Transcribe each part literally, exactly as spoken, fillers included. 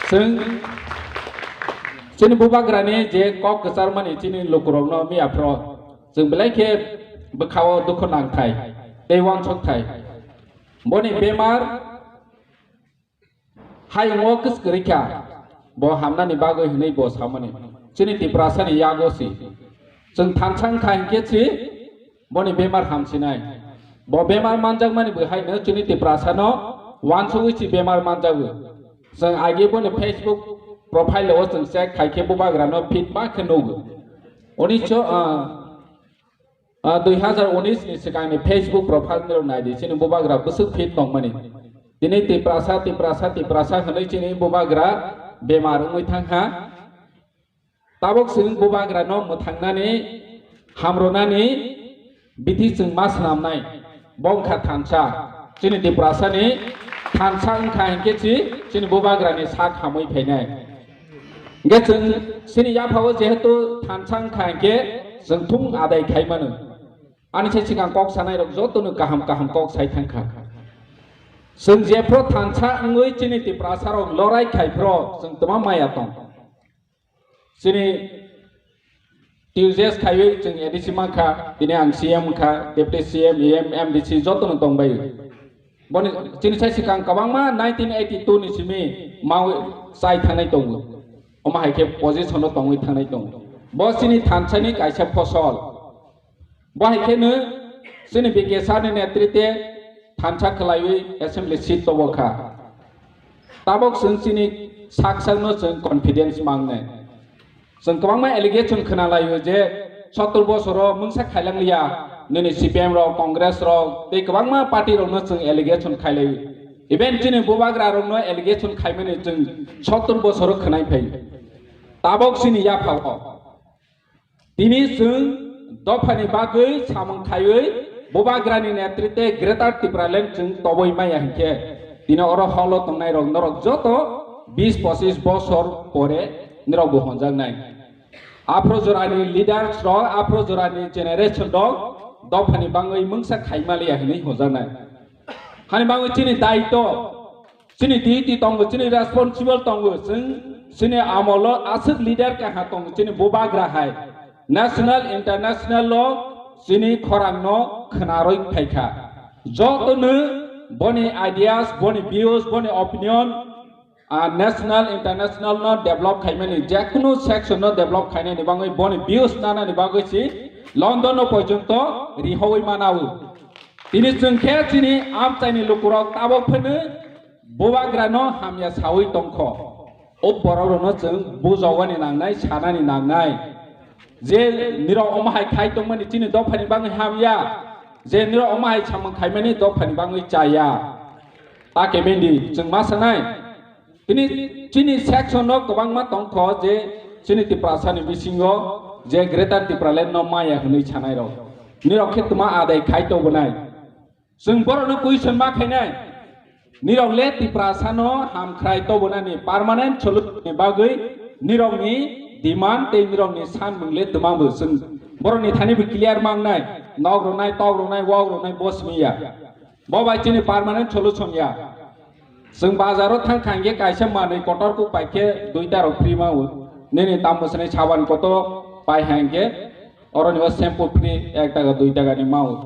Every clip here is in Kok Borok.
Chwng chini bubagrani je kok kwcharmani chini lukurokno miyaphro chwng belai khe bwkhao dukhu nangthai tei uansukthai. Boni bemar hayungo kwskwrwi kha, bo hamnani bagwi hwnwi bo samani. Chini Tiprasani yago si. Chwng thansa wngkha hinkhe si boni bemar hamsinai. Bo bemar manjakmani bwhaino chini Tiprasano uansugwi si bemar manjago. Chwng agi boni Facebook profile o chwng check khaikhe bubagrano fit ma khe nugo. Oni cho, ah, Ah, dui hazar unis ni swkangni Facebook profile nirok naidi, chini bubagra bwswk fit tongmani. Tini Tiprasa, Tiprasa, Tiprasa hwnwi chini bubagra bemar wngwi thangkha. Tabuk chwng bubagrano mwthangnani, hamrwnani bithi chwng ma swnamnai. Bo wngkha thansa. Chini Tiprasani thansa wngkha hinkhe si chini bubagrani sak hamwi phainai. Hinkhe chwng chini yaphao jehetu thansa wngkha hinkhe chwng thung adai khai mano. Ani se sikang kok sanai rok joto no kaham kaham kok sai thangkha. Chwng jephro thansa wngwi chini Tiprasa rok lorai khai phro chwng twma maya tong. Chini T U J S khaiwi chwng A D C mankha, tini ang C M wngkha, Deputy C M, E M, M D C joto no tongbai. Boni chini sai sikang kwbangma nineteen eighty-two ni simi mawi chai thangnai tongo. Omo hai khe position o tongwi thangnai tongo. Bo chini thansani kaisa phosol. Bo hai kheno chini B K sir ni netrite thansa khwlaiwi assembly seat tobo kha. Tabok chwng chini sak sakno chwng confidence mangnai. Chwng kwbangma allegation khwnalaio je sottor bosoro mungsa khailangliya, nini C P M rok, Congress rok tei kwbangma party rokno chwng allegation khailaio. Even chini bubagra rokno allegation khaimani chwng sottor bosoro khwnai phai. Tabok chini yaphao. Tini chwng dophani bagwi samung khaiwi bubagrani netrite Greater Tipraland chwng toboi maya hinkhe tini oro holo tongnai rok norok joto bis pochis bosor pore nirok bo honjaknai. Aphro jorani leaders rok, aphro jorani generation rok dophani bagwi mungsa khaimaliya hinwi honjaknai. Hani bagwi chini daito Chini duty tongo, chini responsible tongo, chwng chini amolo aswk leader kaha tongo, chini bubagra hai. National, international o chini khorang no khwnarwi phaikha. Joto no boni ideas, boni views, boni opinion, ah, national, international no develop khaimani, jekunu section no develop khainani bagwi, boni views nanani bagwi si London no porjonto rihowi manao. Tini chwng khe chini amchaini lukurok tabok phano Bubagrano hamya sawi tongkho. O borok rokno chwng bujawani nangnai, sanani nangnai. Je nirok omo hai khai tongmani chini dophani bagwi hamya. Je nirok omo hai samung khaimani dophani bagwi chaya. Ta kemindi chwng ma sanai. Tini chini section no kwbangma tongkho je chini Tiprasani bisingo je Greater Tipraland no maya hwnwi sanai rok. Nirok khe tma adai khai tobonai. Chwng borokno question ma khainai, nirok le Tiprasano hamkhrai tobonani permanent solution ni bagwi nirokni demand tei nirokni sanmung le twma bo chwng borokni thani bo clear mangnai, nok rwnai, tok rwnai, wak rwnai bo simi ya. Bo bai chini permanent solution ya. Chwng bazaro thang kha hwnkhe kaisa manwi kotor kuk pai khe duita rok free ma o. Nini tamo swnai saban kotor pai ha hwnkhe oroni o shampoo free ek taka dui taka ni ma o.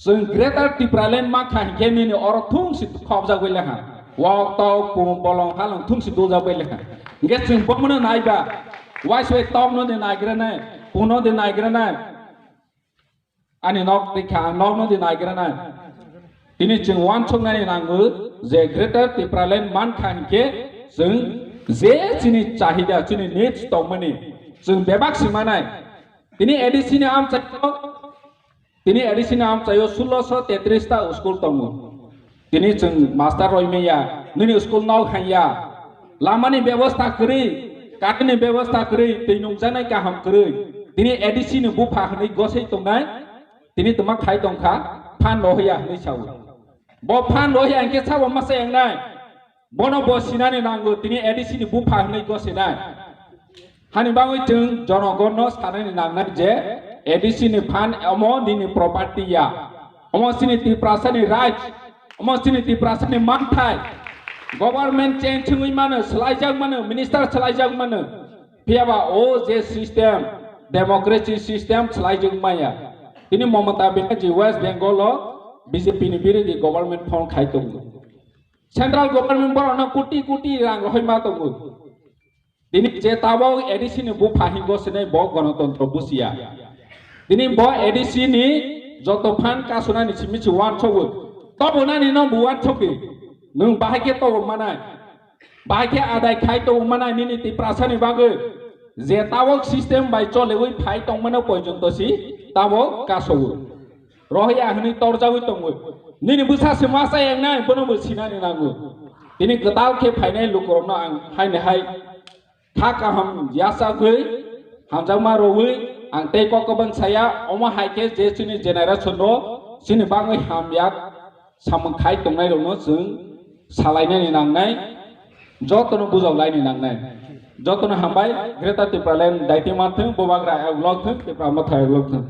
Chwng Greater Tipraland ma kha hwnkhe nini oro thung si khobjak bai lekha. Wak tok pung bolong halong thung si dujak bai lekha. Hwnkhe chwng bomono naiba, waisai tok no de naigra nai, pung no de naigra nai. Ani nok rikha ang nok no de naigra nai. Tini chwng uansuk nani nango je Greater Tipraland man kha hwnkhe chwng je chini chahida, chini needs tongmani chwng bebak si manai. Tini A D C ni amchaio Tini A D C ni amchaio sulloso tetris ta school tongo. Tini chwng master roi maya, nini school nok hanya. Lamani bebosta kwrwi, current ni bebosta kwrwi, twi nungjaknai kaham kwrwi. Tini A D C ni bupha hwnwi gosei tongnai, tini twma khai tongkha, phan rohya hwnwi sao. Bo phan rohya hwnkhe sabo masa engnai. Bono bo sinani nango, tini A D C ni bupha hwnwi gosinai. Hani bagwi chwng jonogonno sanani nangnai je A D C ni phan omo nini property ya. Omo chini Tiprasani right, omo chini Tiprasani manthai. Government change wngwi mano, swlaijak mano, minister swlaijak mano. Phiyaba o je system, democracy system swlaijak maya. Tini Mamata Banerjee West Bengal o B J P ni birodhi government form khai tongo. Central government borokno koti koti rang rohoi ma tongo. Tini je tabok A D C ni bupha hingo sene bo gonotontro busiya. Tini bo A D C ni joto phan kasunani simi si wansogwi. Tobo nani no bo wansogwi. Nwng bahai khe tobo manai. Bahai khe adai khai tobo manai nini Tiprasa ni bagwi. Je tabok system bai cholewi phai tongmano porjonto si tabok kasogo. Rohya hwnwi torjagwi tongwi. Nini bwsa se masa yangnai, bono bo sinani nango. Tini kwtal khe phainai lukurokno ang haini hai kha kaham yachagwi, hamjakma rwwi ang tei kok kwbang saya, omo hai khe je chini generation rok chini bagwi hamya samung khai tongnai rokno chwng salainani nangnai, jotono bujok laini nangnai. Jotono hambai, Greater Tipraland daiti manthwng, bubagra ayok lokthwng, Tipra Motha ayok lokthwng.